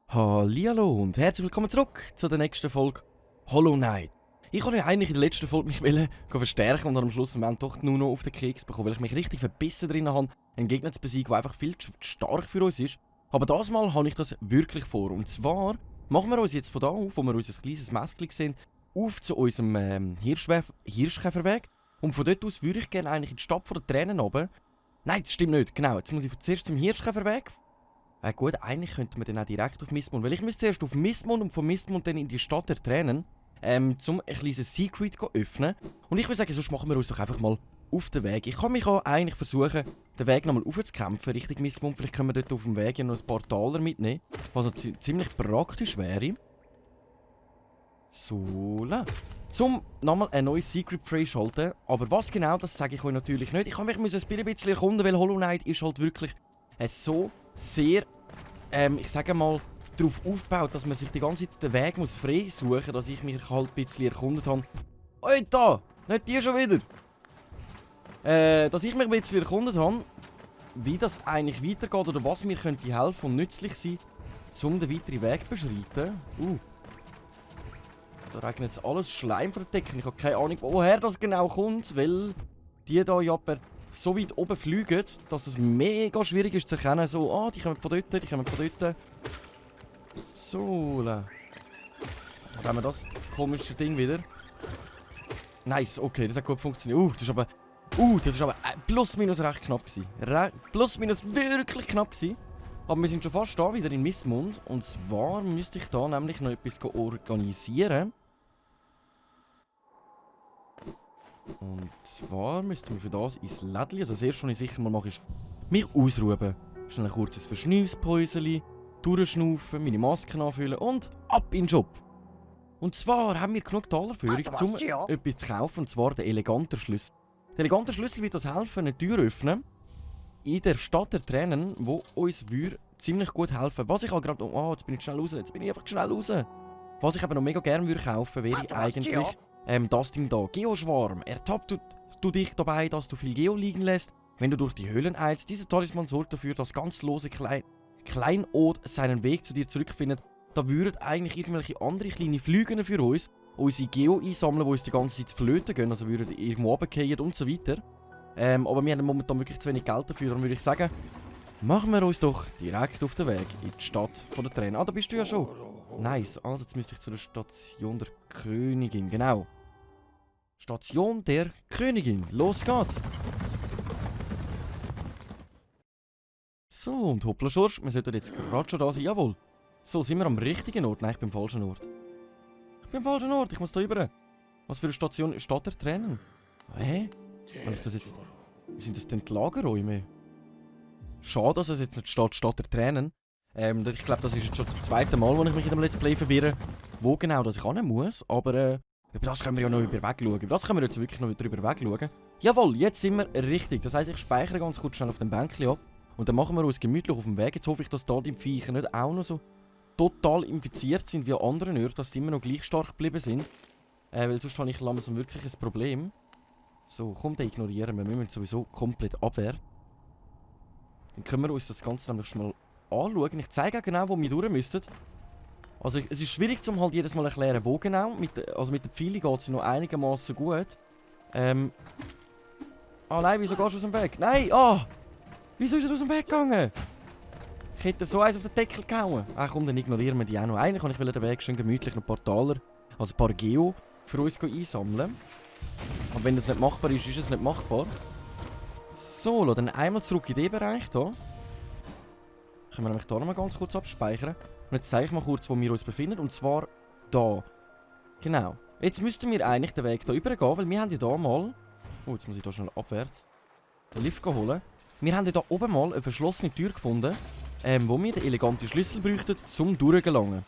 Hallihallo und herzlich willkommen zurück zu der nächsten Folge Hollow Knight. Ich wollte ja eigentlich in der letzten Folge mich verstärken und am Schluss am Ende doch nur noch auf den Keks bekommen, weil ich mich richtig verbissen drin habe, einen Gegner zu besiegen, der einfach viel zu stark für uns ist. Aber das Mal habe ich das wirklich vor. Und zwar machen wir uns jetzt von da auf, wo wir unser kleines Mäskchen sehen, auf zu unserem Hirschkäferweg. Und von dort aus würde ich gerne eigentlich in die Stadt der Tränen runter. Nein, das stimmt nicht. Genau, jetzt muss ich zuerst zum Hirschkäferweg. Gut, eigentlich könnte man dann auch direkt auf Mistmond, weil ich müsste zuerst auf Mistmond und von Mistmond dann in die Stadt der Tränen, zum ein kleines Secret öffnen. Und ich würde sagen, sonst machen wir uns doch einfach mal auf den Weg. Ich kann mich auch eigentlich versuchen, den Weg nochmal aufzukämpfen, Richtung Mistmond. Vielleicht können wir dort auf dem Weg ja noch ein paar Taler mitnehmen, was noch ziemlich praktisch wäre. So, zum nochmal ein neues Secret freischalten. Aber was genau, das sage ich euch natürlich nicht. Ich habe mich ein bisschen erkunden, weil Hollow Knight ist halt wirklich so sehr, ich sage mal, darauf aufgebaut, dass man sich die ganze Zeit den Weg muss frei suchen muss, dass ich mich halt ein bisschen erkundet habe. Alter, nicht die schon wieder! Dass ich mich ein bisschen erkundet habe, wie das eigentlich weitergeht oder was mir könnte helfen und nützlich sein, um den weiteren Weg zu beschreiten. Da regnet jetzt alles Schleim verdecken. Ich habe keine Ahnung, woher das genau kommt, weil die da ja so weit oben fliegen, dass es mega schwierig ist zu erkennen. So, die kommen von dort, die kommen von dort. So, dann haben wir das komische Ding wieder. Nice, okay, das hat gut funktioniert. Das ist aber plus minus recht knapp gewesen. Plus minus wirklich knapp gewesen. Aber wir sind schon fast da wieder in Mistmond. Und zwar müsste ich da nämlich noch etwas organisieren. Und zwar müssten wir für das ins Lädchen, also das erste, was ich sicher mal mache, ist mich ausruhen. Schnell ein kurzes Verschnaufspäuschen, durchschnaufen, meine Maske anfüllen und ab in den Job. Und zwar haben wir genug Talerführung, um etwas zu kaufen, und zwar den eleganten Schlüssel. Der elegante Schlüssel wird uns helfen, eine Tür öffnen in der Stadt der Tränen, wo uns ziemlich gut helfen. Was ich auch gerade, jetzt bin ich schnell raus, jetzt bin ich einfach schnell raus. Was ich aber noch mega gerne kaufen würde, wäre eigentlich das Ding da, Geoschwarm. Ertappt du dich dabei, dass du viel Geo liegen lässt, wenn du durch die Höhlen eilst. Dieser Talisman sorgt dafür, dass ganz lose Kleinod seinen Weg zu dir zurückfindet. Da würden eigentlich irgendwelche andere kleine Flüge für uns unsere Geo einsammeln, die uns die ganze Zeit flöten gehen, also würden irgendwo runterfallen und so weiter. Aber wir haben momentan wirklich zu wenig Geld dafür, darum würde ich sagen, machen wir uns doch direkt auf den Weg in die Stadt der Tränen. Da bist du ja schon. Nice, also jetzt müsste ich zu der Station der Königin, genau. Station der Königin, los geht's! So, und hoppla Schorsch, wir sollten jetzt gerade schon da sein, jawohl. So, sind wir am richtigen Ort? Nein, ich bin am falschen Ort. Ich bin am falschen Ort, ich muss da rüber. Was für eine Station? Stadt der Tränen? Hä? Sind das denn die Lagerräume? Schade, dass es jetzt nicht Stadt der Tränen. Ich glaube, das ist jetzt schon zum zweiten Mal, wo ich mich in dem Let's Play verwirre, wo genau dass ich hin muss. Aber über das können wir ja noch über Weg schauen. Über das können wir jetzt wirklich noch drüber weg schauen. Jawohl, jetzt sind wir richtig. Das heisst, ich speichere ganz kurz schnell auf dem Bänkchen ab. Und dann machen wir uns gemütlich auf dem Weg. Jetzt hoffe ich, dass da die Viecher nicht auch noch so total infiziert sind wie an anderen Orten, dass die immer noch gleich stark geblieben sind. Weil sonst habe ich langsam wirklich ein Problem. So, komm, den ignorieren wir. Wir müssen sowieso komplett abwehren. Dann können wir uns das Ganze nämlich schon mal anschauen. Ich zeige auch genau, wo wir durch müssen. Also es ist schwierig, um halt jedes Mal erklären, wo genau. Mit der Pfeile geht es noch einigermaßen gut. Nein, wieso gehst du aus dem Weg? Nein, wieso ist er aus dem Weg gegangen? Ich hätte so eins auf den Deckel gehauen. Komm, dann ignorieren wir die auch noch. Eigentlich kann ich den Weg schön gemütlich noch ein paar Taler, also ein paar Geo für uns einsammeln. Aber wenn das nicht machbar ist, ist es nicht machbar. So, dann einmal zurück in den Bereich hier. Können wir nämlich hier nochmal ganz kurz abspeichern. Und jetzt zeige ich mal kurz, wo wir uns befinden. Und zwar da. Genau. Jetzt müssten wir eigentlich den Weg hier übergehen, weil wir haben ja da mal... jetzt muss ich da schnell abwärts den Lift holen. Wir haben ja da oben mal eine verschlossene Tür gefunden, wo wir den eleganten Schlüssel bräuchten, zum Durchgelangen.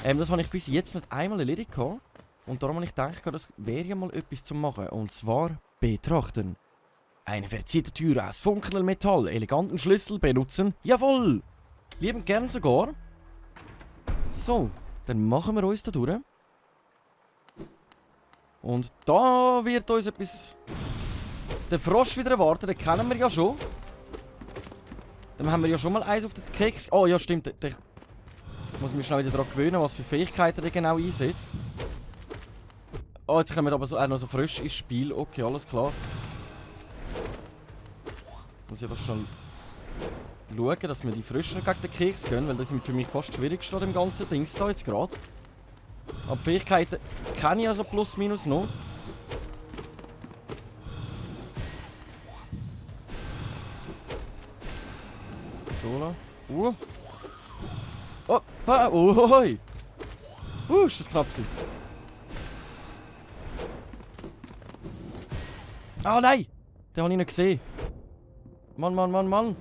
Das habe ich bis jetzt nicht einmal erledigt gehabt. Und darum habe ich gedacht, das wäre ja mal etwas zu machen. Und zwar betrachten. Eine verzierte Tür aus funkelndem Metall, eleganten Schlüssel benutzen. Jawohl! Liebend gern sogar. So, dann machen wir uns da durch. Und da wird uns etwas... Den Frosch wieder erwarten, den kennen wir ja schon. Dann haben wir ja schon mal eins auf den Keks. Oh ja, stimmt. Ich muss mich schnell wieder daran gewöhnen, was für Fähigkeiten er genau einsetzt. Oh, jetzt kommen wir aber auch noch so frisch ins Spiel. Okay, alles klar. Muss ich aber schon schauen, dass wir die frischen gegen den Keks gehen, weil das sind für mich fast das Schwierigste an dem ganzen Dings da jetzt gerade. Aber die Fähigkeiten kenne ich also plus minus noch. So, Opa, ohoi! Ist das knapp gewesen. Ah nein! Den habe ich nicht gesehen. Mann. Ein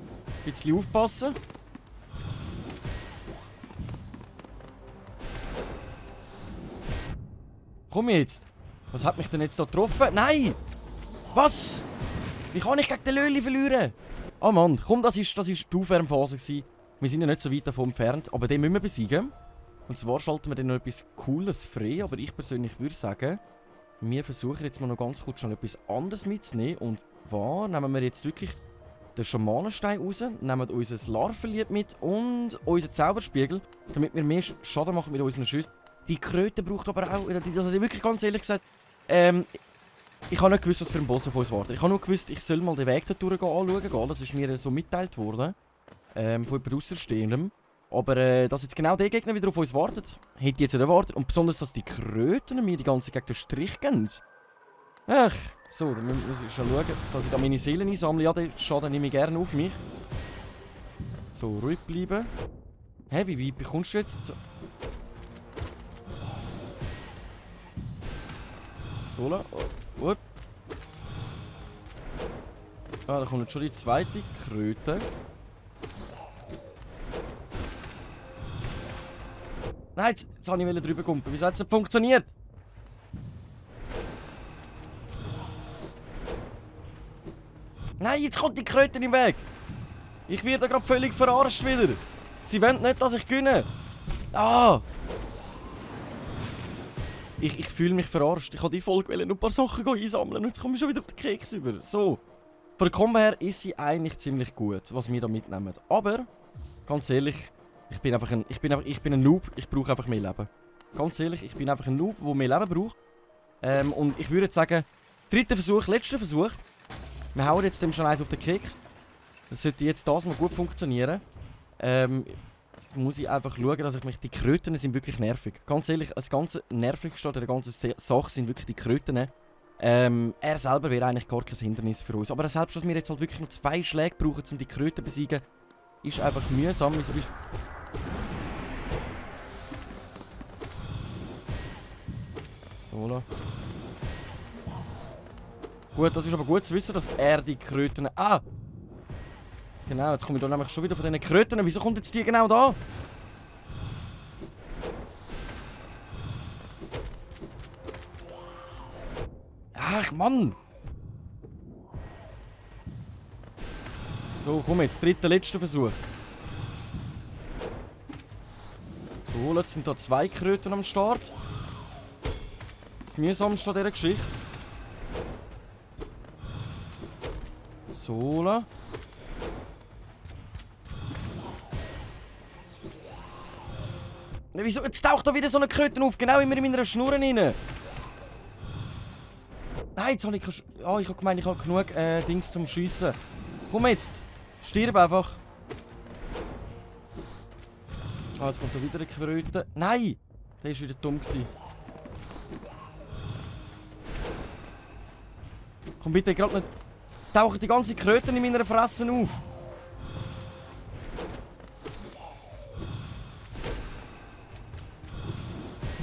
bisschen aufpassen. Komm jetzt! Was hat mich denn jetzt da getroffen? Nein! Was? Wie kann ich gegen den Löli verlieren? Oh Mann, komm, das ist die Aufwärmphase gewesen. Wir sind ja nicht so weit davon entfernt, aber den müssen wir besiegen. Und zwar schalten wir dann noch etwas Cooles frei, aber ich persönlich würde sagen, wir versuchen jetzt mal noch ganz kurz schon etwas anderes mitzunehmen. Und zwar nehmen wir jetzt wirklich den Schamanenstein raus, nehmen unser Larvenlied mit und unseren Zauberspiegel, damit wir mehr Schaden machen mit unseren Schüssen. Die Kröte braucht aber auch, also wirklich ganz ehrlich gesagt, ich habe nicht gewusst, was für ein Boss auf uns wartet. Ich habe nur gewusst, ich soll mal den Weg da durchgehen, anschauen. Das ist mir so mitgeteilt worden. Von jemand Außerstehendem. Aber dass jetzt genau der Gegner wieder auf uns wartet, hätte ich jetzt nicht erwartet. Und besonders, dass die Kröten mir die ganze Zeit gegen den Strich gehen. Ach, so, dann muss ich schon schauen, dass ich da meine Seelen einsammle. Ja, den Schaden nehme ich gerne auf mich. So, ruhig bleiben. Hä, wie weit bekommst du jetzt? So, gut. Ah, da kommt jetzt schon die zweite Kröte. Nein, jetzt wollte ich drüber kumpen. Wieso hat es nicht funktioniert? Nein, jetzt kommt die Kröte im Weg. Ich werde gerade völlig verarscht wieder. Sie wollen nicht, dass ich gewinne. Ah! Ich fühle mich verarscht. Ich wollte die Folge noch ein paar Sachen einsammeln und jetzt komme ich schon wieder auf den Keks über. So. Von der Kombo her ist sie eigentlich ziemlich gut, was wir da mitnehmen. Aber, ganz ehrlich, ich bin ein Noob, ich brauche einfach mehr Leben. Ganz ehrlich, ich bin einfach ein Noob, der mehr Leben braucht. Und ich würde jetzt sagen, letzter Versuch. Wir hauen jetzt dem schon eins auf den Keks. Das sollte jetzt das mal gut funktionieren. Jetzt muss ich einfach schauen, dass ich mich... Die Kröten sind wirklich nervig. Ganz ehrlich, das ganze Nervigste an der ganzen Sache sind wirklich die Kröten. Er selber wäre eigentlich gar kein Hindernis für uns. Aber selbst, dass wir jetzt halt wirklich noch 2 Schläge brauchen, um die Kröten zu besiegen, ist einfach mühsam. So. Gut, das ist aber gut zu wissen, dass er die Kröten... Ah! Genau, jetzt komme ich da nämlich schon wieder von diesen Kröten. Wieso kommt jetzt die genau da? Ach, Mann! So, komm jetzt, letzter Versuch. So, jetzt sind da 2 Kröten am Start. Das mühsamste an dieser Geschichte. So. Wieso? Jetzt taucht da wieder so eine Kröte auf, genau immer in meiner Schnur rein. Nein, jetzt habe ich... Oh, ich habe gemeint, ich habe genug Dings zum Schiessen. Komm jetzt! Stirb einfach! Ah, jetzt kommt da wieder eine Kröte. Nein! Der war wieder dumm gewesen. Komm bitte gerade nicht... Tauchen die ganzen Kröten in meiner Fresse auf!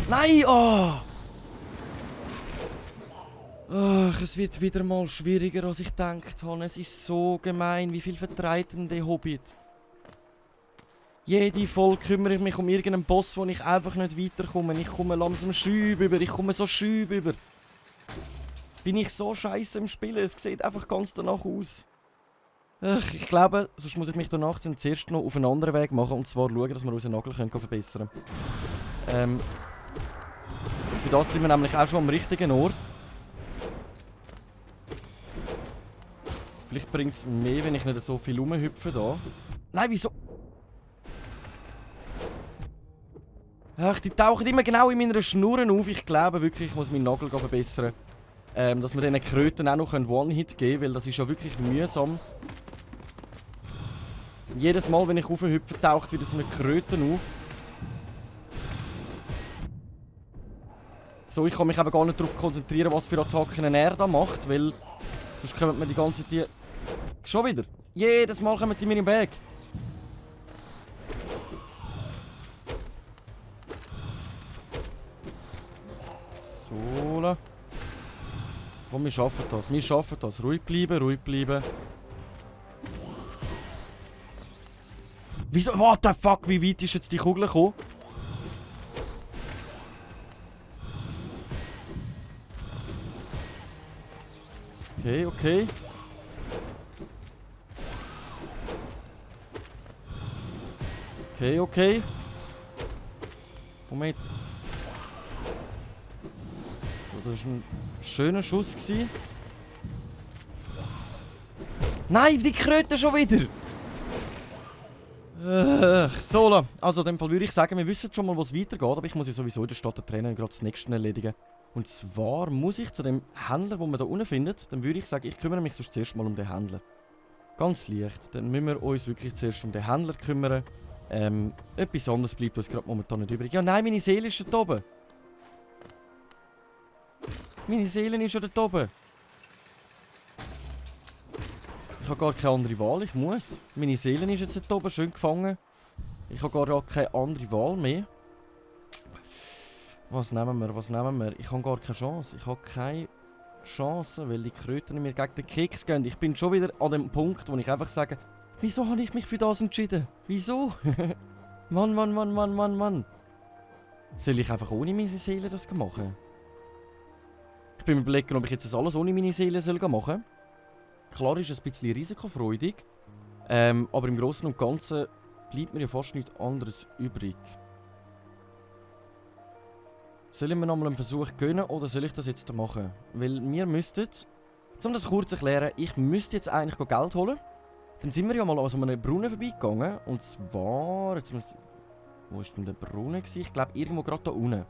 Nein! Oh! Ach, es wird wieder mal schwieriger, als ich gedacht habe. Es ist so gemein, wie viel vertreibt denn der Hobbit? Jede Folge kümmere ich mich um irgendeinen Boss, wo ich einfach nicht weiterkomme. Ich komme langsam schüb über, ich komme so schüb über. Bin ich so scheiße im Spielen, es sieht einfach ganz danach aus. Ach, ich glaube, sonst muss ich mich danach zuerst noch auf einen anderen Weg machen, und zwar schauen, dass wir unseren Nagel verbessern können. Für das sind wir nämlich auch schon am richtigen Ort. Vielleicht bringt es mehr, wenn ich nicht so viel rumhüpfe da. Nein, wieso? Ach, die tauchen immer genau in meiner Schnur auf. Ich glaube wirklich, ich muss meinen Nagel verbessern. Dass wir diesen Kröten auch noch einen One-Hit geben können, weil das ist ja wirklich mühsam. Jedes Mal, wenn ich raufhüpfe, taucht wieder so eine Kröte auf. So, ich kann mich eben gar nicht darauf konzentrieren, was für Attacken er da macht, weil sonst kommen mir die ganze Zeit die... Schon wieder! Jedes Mal kommen die mir im Weg! So. Komm, wir schaffen das. Wir schaffen das. Ruhig bleiben, ruhig bleiben. Wieso? What the fuck? Wie weit ist jetzt die Kugel gekommen? Okay, okay. Okay, okay. Moment. So, das war ein schöner Schuss gewesen. Nein, die Kröte schon wieder! So, also in dem Fall würde ich sagen, wir wissen schon mal, wo es weitergeht, aber ich muss ja sowieso in der Stadt der Trainer gerade das nächste erledigen. Und zwar muss ich zu dem Händler, den man da unten findet, dann würde ich sagen, ich kümmere mich sonst zuerst mal um den Händler. Ganz leicht, dann müssen wir uns wirklich zuerst um den Händler kümmern. Etwas anderes bleibt uns gerade momentan nicht übrig. Ja nein, meine Seele ist da oben. Meine Seele ist schon da oben. Ich habe gar keine andere Wahl, ich muss. Meine Seele ist jetzt da oben schön gefangen. Ich habe gar keine andere Wahl mehr. Was nehmen wir, was nehmen wir? Ich habe gar keine Chance. Ich habe keine Chance, weil die Kröten mir gegen den Keks gehen. Ich bin schon wieder an dem Punkt, wo ich einfach sage, wieso habe ich mich für das entschieden? Wieso? Mann, Mann, Mann, Mann, Mann, Mann. Soll ich einfach ohne meine Seele das machen? Ich bin mir überlegen, ob ich jetzt das alles ohne meine Seele machen soll. Klar ist es ein bisschen risikofreudig, aber im Großen und Ganzen bleibt mir ja fast nichts anderes übrig. Soll ich mir nochmal einen Versuch gönnen oder soll ich das jetzt machen? Weil wir müssten, um das kurz zu erklären, ich müsste jetzt eigentlich Geld holen. Dann sind wir ja mal an so einem Brunnen vorbeigegangen. Und zwar, jetzt muss, wo war denn der Brunnen gewesen? Ich glaube irgendwo gerade da unten.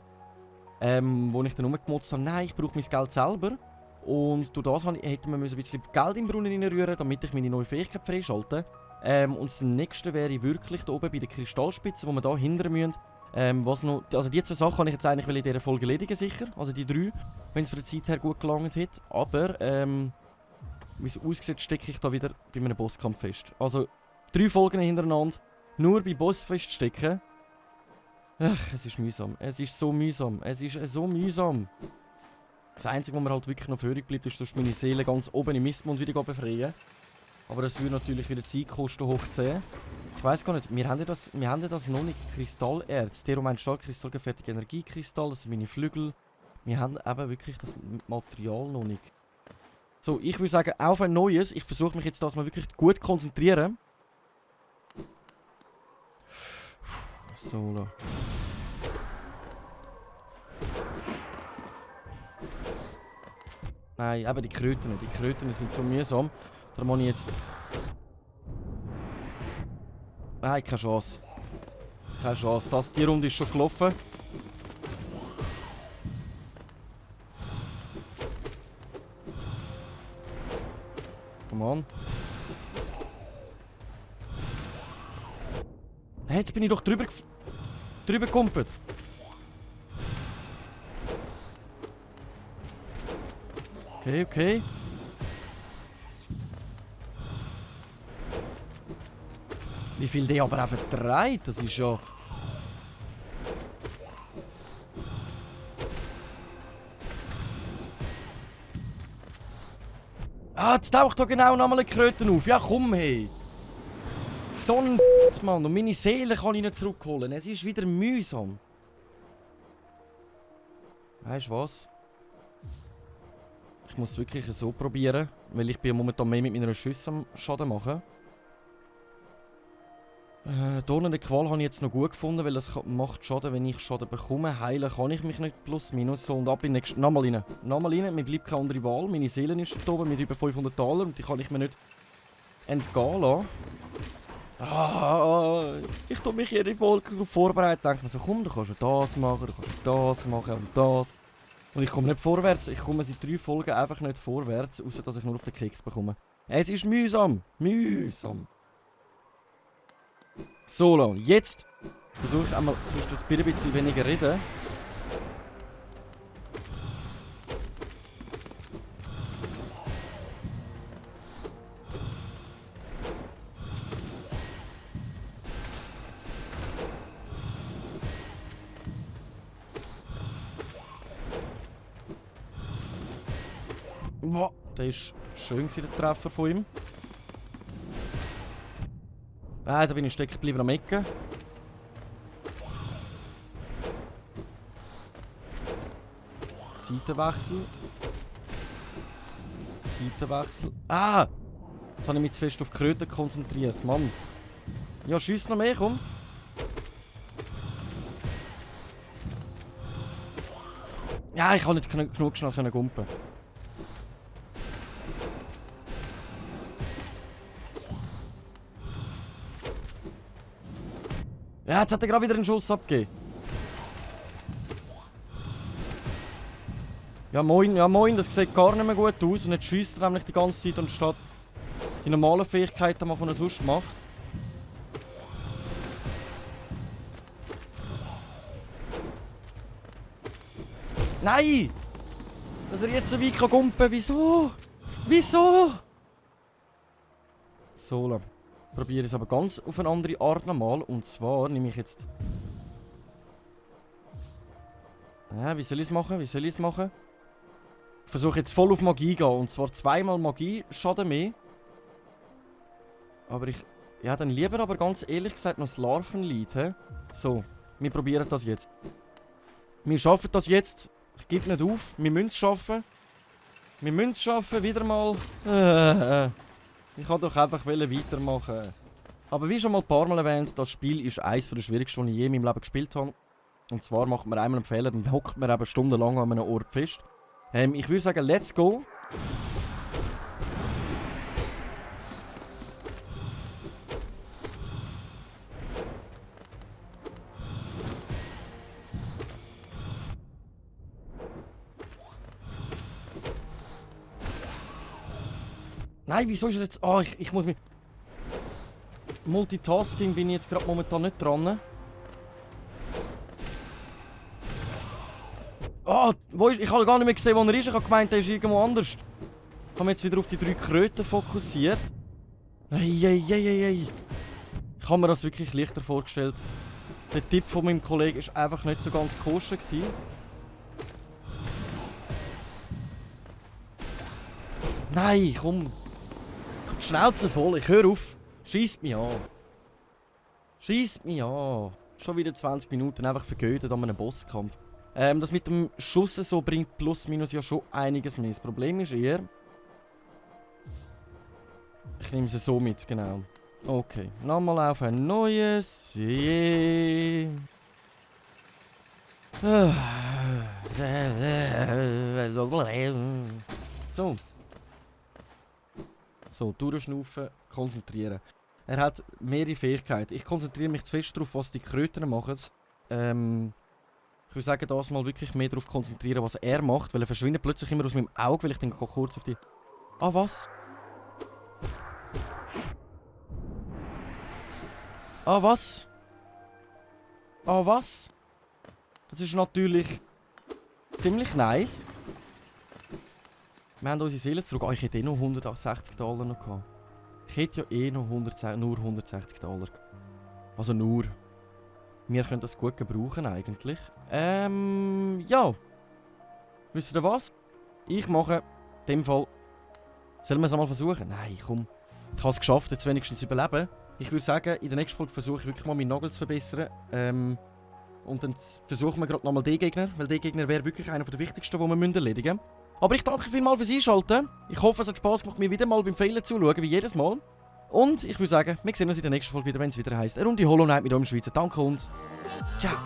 Wo ich dann rumgemotzt habe, nein, ich brauche mein Geld selber. Und durch das hätte man ein bisschen Geld im Brunnen reinrühren, damit ich meine neue Fähigkeit freischalte. Und das nächste wäre wirklich da oben bei der Kristallspitze, wo wir da hindern müssen. Was noch, also die zwei Sachen kann ich jetzt eigentlich in dieser Folge erledigen, sicher. Also die 3, wenn es von der Zeit her gut gelangt hat. Aber, wie es aussieht, stecke ich da wieder bei einem Bosskampf fest. Also 3 Folgen hintereinander, nur bei Boss feststecken. Ach, es ist mühsam. Es ist so mühsam. Es ist so mühsam. Das Einzige, was mir halt wirklich noch übrig bleibt, ist, dass meine Seele ganz oben im Mistmund wieder befreien. Aber das würde natürlich wieder Zeit kosten, hoch 10. Ich weiß gar nicht, wir haben ja das noch nicht. Kristallerz, Theromein Stahlkristallgefertigte Energiekristall, das sind meine Flügel. Wir haben eben wirklich das Material noch nicht. So, ich würde sagen, auf ein neues. Ich versuche mich jetzt das mal wirklich gut zu konzentrieren. So, nein, eben die Kröten. Die Kröten sind so mühsam. Da muss ich jetzt... Nein, keine Chance. Keine Chance. Die Runde ist schon gelaufen. Come on. Hey, jetzt bin ich doch drüber gekumpelt. Okay, okay. Wie viel der aber auch vertreibt, das ist ja... Ah, jetzt taucht da genau nochmal eine Kröte auf. Ja, komm, hey. So ein Mann. Und meine Seele kann ich nicht zurückholen. Es ist wieder mühsam. Weißt du was? Ich muss es wirklich so probieren, weil ich bin momentan mehr mit meiner Schüsse am Schaden machen. Donnernden Qual habe ich jetzt noch gut gefunden, weil das macht Schaden, wenn ich Schaden bekomme. Heilen kann ich mich nicht plus minus. So, und ab in den nächsten... Nochmal rein. Nochmal rein. Mir bleibt keine andere Wahl. Meine Seele ist da oben mit über 500 Taler und die kann ich mir nicht entgehen lassen. Ich tue mich jede Folge darauf vorbereiten. Denke mir so, komm, du kannst ja das machen, du kannst das machen und das. Und ich komme nicht vorwärts. Ich komme seit 3 Folgen einfach nicht vorwärts, außer dass ich nur auf den Keks bekomme. Es ist mühsam. Mühsam. So, lang. Jetzt versuche ich einmal sonst ein bisschen weniger reden. Boah, der ist schön gewesen, der Treffer von ihm. Da bin ich stecken geblieben am Ecken. Seitenwechsel. Seitenwechsel. Ah! Jetzt habe ich mich zu fest auf die Kröte konzentriert. Mann. Ja, schiess noch mehr, komm. Ja, ich kann nicht genug schnell gumpen. Ja, jetzt hat er gerade wieder einen Schuss abgegeben. Ja moin, das sieht gar nicht mehr gut aus. Und jetzt schiesst er nämlich die ganze Zeit anstatt die normalen Fähigkeiten machen, die er sonst macht. Nein! Dass er jetzt so weit gumpen kann. Wieso? Wieso? So, probiere ich es aber ganz auf eine andere Art nochmal. Und zwar nehme ich jetzt... Wie soll ich es machen? Wie soll ich es machen? Ich versuche jetzt voll auf Magie zu gehen. Und zwar 2-mal Magie, Schaden mehr. Aber ich... Ja, dann lieber aber ganz ehrlich gesagt noch das Larvenlied. He? So, wir probieren das jetzt. Wir schaffen das jetzt. Ich gebe nicht auf. Wir müssen es schaffen. Wir müssen es schaffen. Wieder mal. Ich wollte doch einfach weitermachen. Aber wie schon mal ein paar Mal erwähnt, das Spiel ist eines der schwierigsten, die ich je in meinem Leben gespielt habe. Und zwar macht man einmal einen Fehler, dann hockt man eben stundenlang an einem Ort fest. Ich würde sagen, let's go. Nein, wieso ist er jetzt... Ah, ich muss mich... Multitasking bin ich jetzt gerade momentan nicht dran. Ah, wo ist... Ich habe gar nicht mehr gesehen, wo er ist. Ich habe gemeint, er ist irgendwo anders. Ich habe mich jetzt wieder auf die 3 Kröten fokussiert. Ei. Ich habe mir das wirklich leichter vorgestellt. Der Tipp von meinem Kollegen war einfach nicht so ganz koscher gewesen. Nein, komm. Die Schnauze voll, ich höre auf. Schießt mich an. Schießt mich an. Schon wieder 20 Minuten einfach vergeudet an einem Bosskampf. Das mit dem Schuss so bringt plus minus ja schon einiges mehr. Das Problem ist eher... Ich nehme sie so mit, genau. Okay, nochmal auf ein neues. Yeah. So. So, durchschnaufen, konzentrieren. Er hat mehrere Fähigkeiten. Ich konzentriere mich zu fest darauf, was die Kröten machen. Ich würde sagen, das mal wirklich mehr darauf konzentrieren, was er macht, weil er verschwindet plötzlich immer aus meinem Auge, weil ich dann kurz auf die... Ah, was? Ah, was? Ah, was? Das ist natürlich ziemlich nice. Wir haben unsere Seele zurück. Oh, ich hätte eh noch 160 Dollar noch gehabt. Ich hätte ja eh noch nur 160 Dollar. Also nur. Wir können das gut gebrauchen eigentlich. Ja. Wisst ihr was? Ich mache in dem Fall... Sollen wir es einmal versuchen? Nein, komm. Ich habe es geschafft, jetzt wenigstens überleben. Ich würde sagen, in der nächsten Folge versuche ich wirklich mal meinen Nagel zu verbessern. Und dann versuchen wir gerade nochmal den Gegner. Weil der Gegner wäre wirklich einer der wichtigsten, die wir erledigen müssen. Aber ich danke vielmals fürs Einschalten. Ich hoffe, es hat Spass gemacht, mir wieder mal beim Fehlen zuzuschauen, wie jedes Mal. Und ich würde sagen, wir sehen uns in der nächsten Folge wieder, wenn es wieder heisst, eine Runde Hollow Knight mit eurem Schweizer. Danke und ciao.